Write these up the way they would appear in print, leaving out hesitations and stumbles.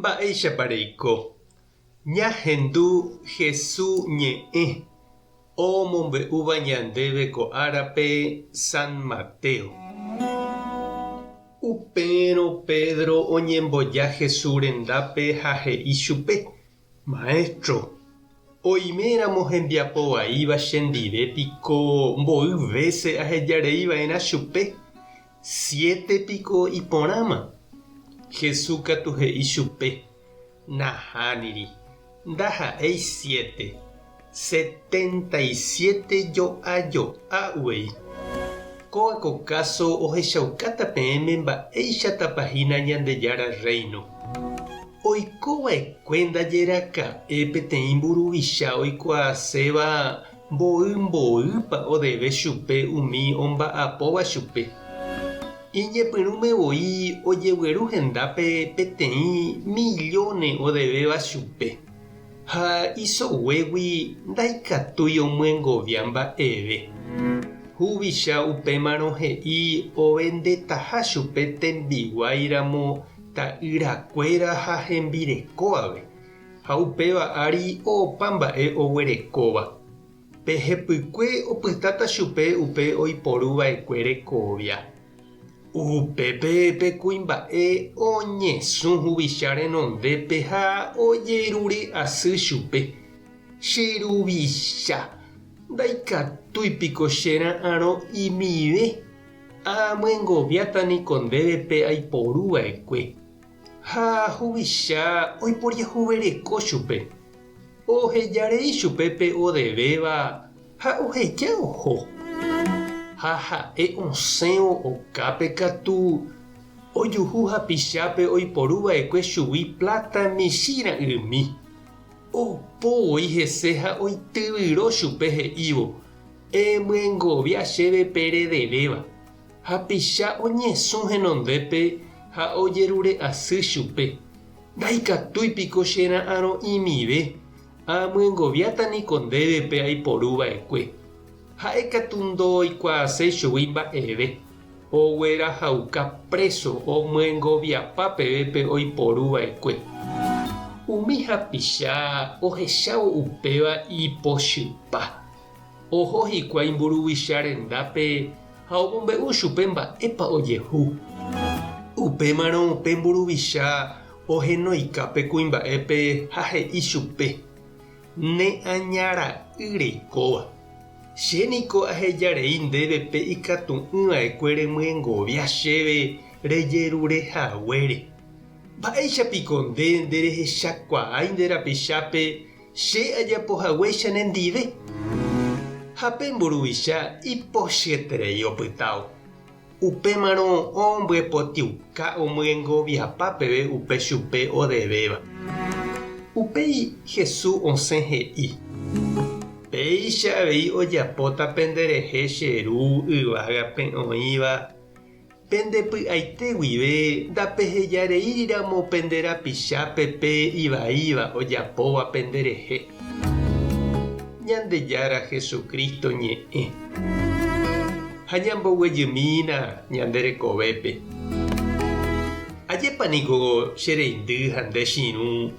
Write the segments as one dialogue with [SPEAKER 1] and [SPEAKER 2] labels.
[SPEAKER 1] Mba'éichapa reiko? Ñahendu Hesu ñe'ẽ omombe'úva ñandéve ko árape San Mateo. Upérõ Pedro oñemboja Hesu rendápe ha he'i chupe, Maestro, oiméramo hembiapo vaíva chendive piko mboy vése ahejarei va'erã chupe? Siete piko iporãma? Jesús katu he'i chupe, Nahániri, ndaha'éi siete, 77 jo'a jo'a uvei. Kóva ko káso ohechaukáta peẽme mba'éichatapa hína Ñandejára Rréino. Oiko va'ekue ndaje raka'e peteĩ mburuvicha oikuaaséva Mboy mboýpa odeve chupe umi omba'apóva chupe. Iñepyrũme voi ojegueru hendápe peteĩ millóne odevéva chupe, ha isoguégui ndaikatúi omyengovia mba'eve. Huvicha upémarõ he'i ovendetaha chupe tembiguái ramo ta'yrakuéra ha hembireko ave. Ha upéva ári opa mba'e oguerekóva. Pe hepykue opytáta chupe upe oiporu va'ekue rekovia. Upépe pe kuimba'e oñesũ huvicha renondépe ha ojerure asy chupe, Che ruvicha, ndaikatúi piko che ra'arõ imive, amyengoviáta niko ndéve pe aiporu va'ekue. Ha huvicha oiporiahuvereko chupe, ohejarei chupe pe odevéva ha oheja oho. Ha ha'e osẽvo okápe katu ojuhu hapichápe oiporu va'ekue chugui pláta michĩ ra'ymi. Opo voi hese ha oityvyro chupe he'ívo, Emyengovia chéve pe redevéva. Hapicha oñesũ henondépe ha ojerure asy chupe, Ndaikatúi piko che ra'arõ'imive, amyengoviáta niko ndéve pe aiporu va'ekue. Ha'e katu ndoikuaaséi chugui mba'eve, oguerahauka préso omyengoviapa peve pe oiporu va'ekue. Umi hapicha ohechávo upéva ipochypa. Oho hikuái mburuvicha rendápe ha omombe'u chupe mba'épa ojehu. Upémarõ pe mburuvicha ohenoika pe kuimba'épe ha he'i chupe, Ne aña ra'y reikóva. Che niko ahejarei ndéve pe ikatu'ỹ va'ekue remyengovia chéve rejerure haguére. Mba'éicha piko nde nderehechakuaái nde rapichápe Che ajapo haguéicha nendive. Ha pe mburuvicha ipochyeterei opytávo. Upémarõ ombyepotiuka omyengoviapa peve upe chupe odevéva. Upéi Jesús osẽ he'i, Péicha avei ojapóta penderehe che Ru yvágape oĩva Pende py'aite guive ndapehejareíri ramo pende rapichápe pe ivaíva ojapóva pende rehe. Ñandejára Jesucristo ñe'ẽ. Ha ñamboguejymína ñande rekovépe. Ajépa niko che reindy ha nde chirũ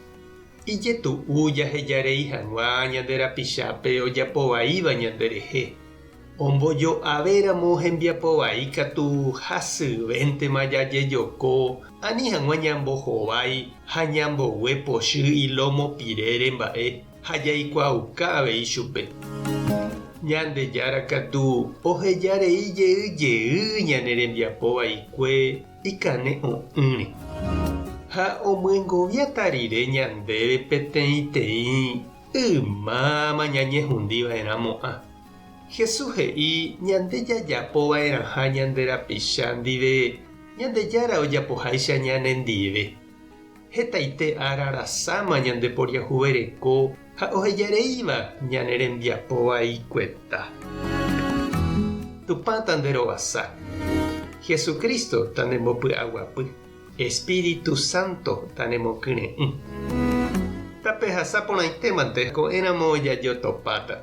[SPEAKER 1] ijetu'u jahejarei hag̃ua ñande rapichápe ojapo vaíva ñande rehe. Ombojo'avéramo hembiapo vai katu hasyvéntema jajejoko ani hag̃ua ñambohovái ha ñambogue pochy ilómo pirére mba'e ha jaikuaauka avei chupe. Ñandejára katu oheja rei jey jey ñane rembiapo vaikue ikane'õ'ỹre. Ha omyengoviáta rire ñandéve peteĩteĩ ymáma ñañehundi va'erãmo'ã. Jesús he'i ñande jajapo va'erãha ñande rapicha ndive Ñandejára ojapoháicha ñanendive. Hetaite ára rasáma ñande poriahuvereko ha ohejareíva ñane rembiapo vaikueta. Tupã tanderovasa. Jesucristo tanembopy'aguapy. Espíritu Santo tanemokyre'ỹ. Tapehasa porãitémante ko'ẽramo jajotopáta.